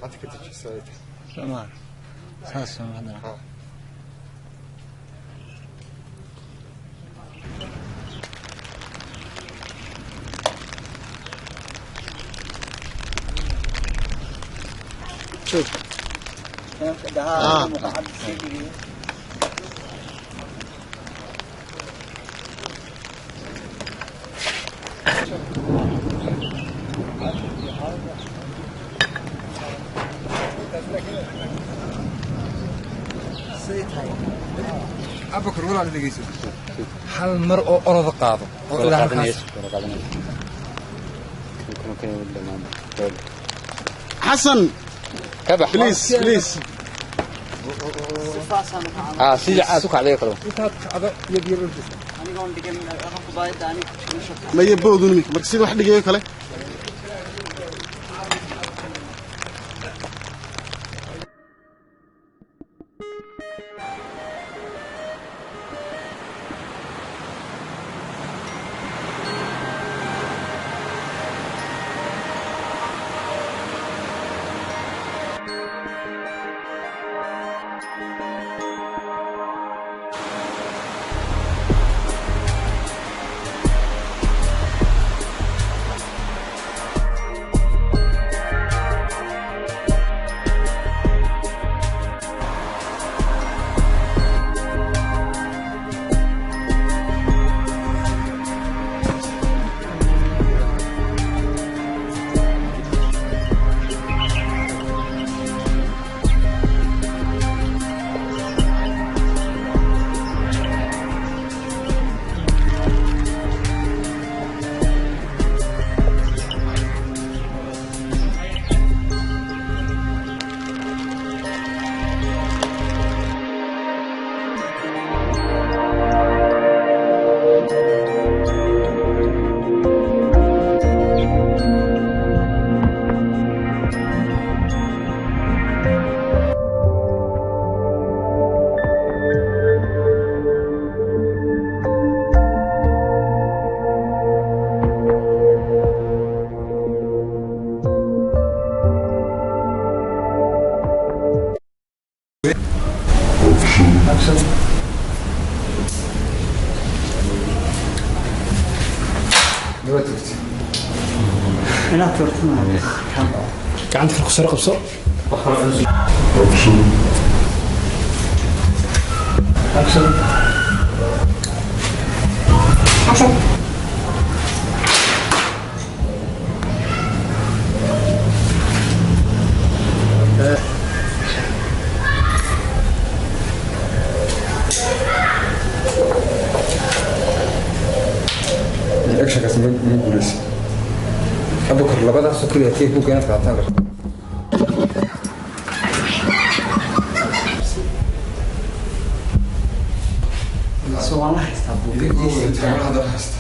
Gacanta ka dejiso ay tahay. Soomaa saas soo haddana. Ha. Joog. Abubakar, walaal, dhegeyso. Hal mar oo oroda qaado oo ilaa halkaas. Xasan, please, please. Sidii caad u kacday kale. Intaad kacdo iyad yar ordaysa. Maya, boodun iminka marka sida wax dhigayo kale. Nabad tagtay. Inaad turtana. Gacanta ku soo qabso. Action. Actionkaas ma guuleysa, Abubakar. Labadaasoo keliya tee buugga inaad qaataan la rabo. So waan la haystaa buugga. Idinkoo wada jooga hadda haysta.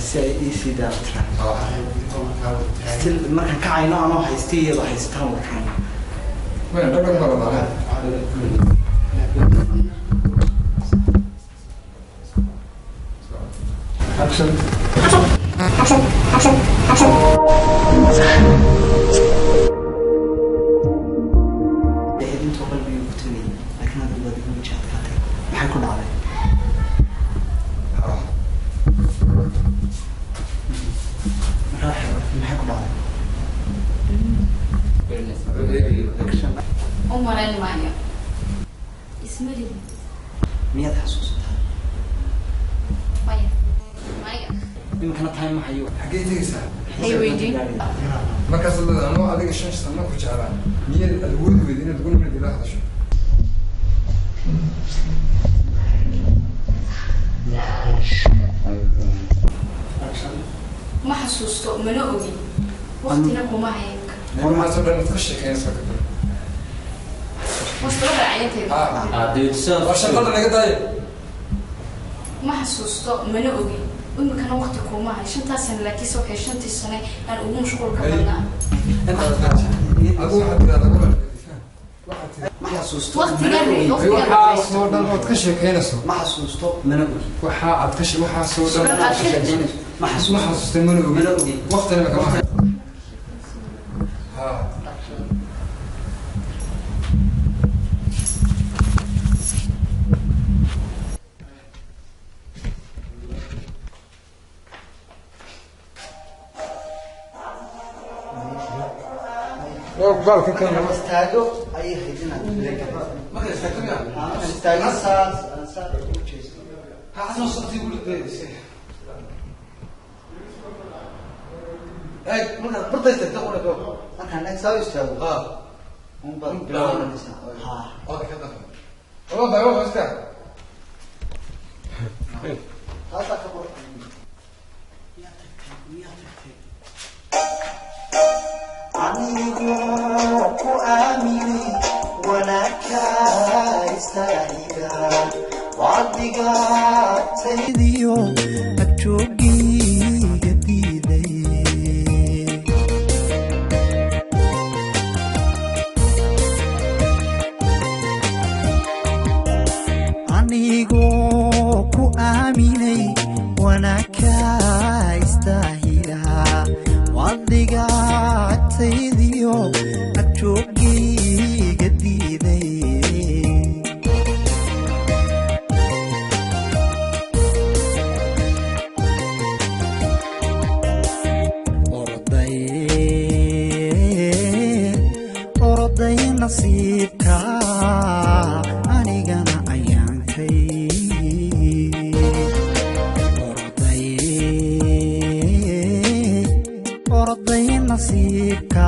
Si ay ii sii daawatiraan. Still markaan kacayno anoo haystay, iyadoo haystaan wataan. Wayna dhadhan baa wadaan. Action. Intuu qalbiga ku tagay, laakiin adigu waad igu waji adkaatay. Maxay ku dhacday? Markaa maxay ku dhacday? Action. U malayn maayo, isma lihi. Miyaad xasuusataa? Maya, maya. Iminkana tahay ma hayo. Xaggee tegaysaa? Hay weydiin. Markaas leeda anoo adiga 5 sano ku jeclaa, miyaad awoodi weyda inaad ugu nimid ila hadasho? Ma xasuusto, mana ogi, waqtina kuma hayn. Waxaasoo dhan aad ka sheekeynaysaa ka dib. Wasdaba raaciyantayda. Waa shaqada naga daayo. Ma xasuusto, mana ogi, iminkana waqti kuma hayn. 5-taas sano laakiinse waxay 5-tii sane aan ugu mashquulka badnaa. Adigu waxaad tirahdaa, walaal, waxaad tiri Ma xasuusto. Waqtigan waqtigan. Waxaasoo dhan ood ka sheekeynayso. Ma xasuusto, mana ogi. Waxaa aad ka waxaasoo dhan Aad ka Ma ma xasuusto. xasuustay, mana ogi. Mana ogi. Waqtina kama hayo. Ha. Baalkan kan Istaago ayay ahayd inaad marka istaagto miyaa? Markaan istaago saas aan saa ugu jeesto. Ha, Xasan, socodkii guri. Eeg, markaad barta istaagto una go. Markaan eg saa u istaago Ha. unbaad bilaabanaysaa, ha. Okay, ka dambe. Laba baa waa iska. Taasaa ka qurux badan. Miyaa tagtay? Miyaa tagtay? Anigoo ku aaminay wanaagka istaahiga wacdigaataydiyo agjoogiga diiday. Anigoo ku aaminay wanaagka istaahila wadigaataydiyo agjoogiga diiday. Orday, orday nasiibka anigana ayaankay. Orday, orday nasiibka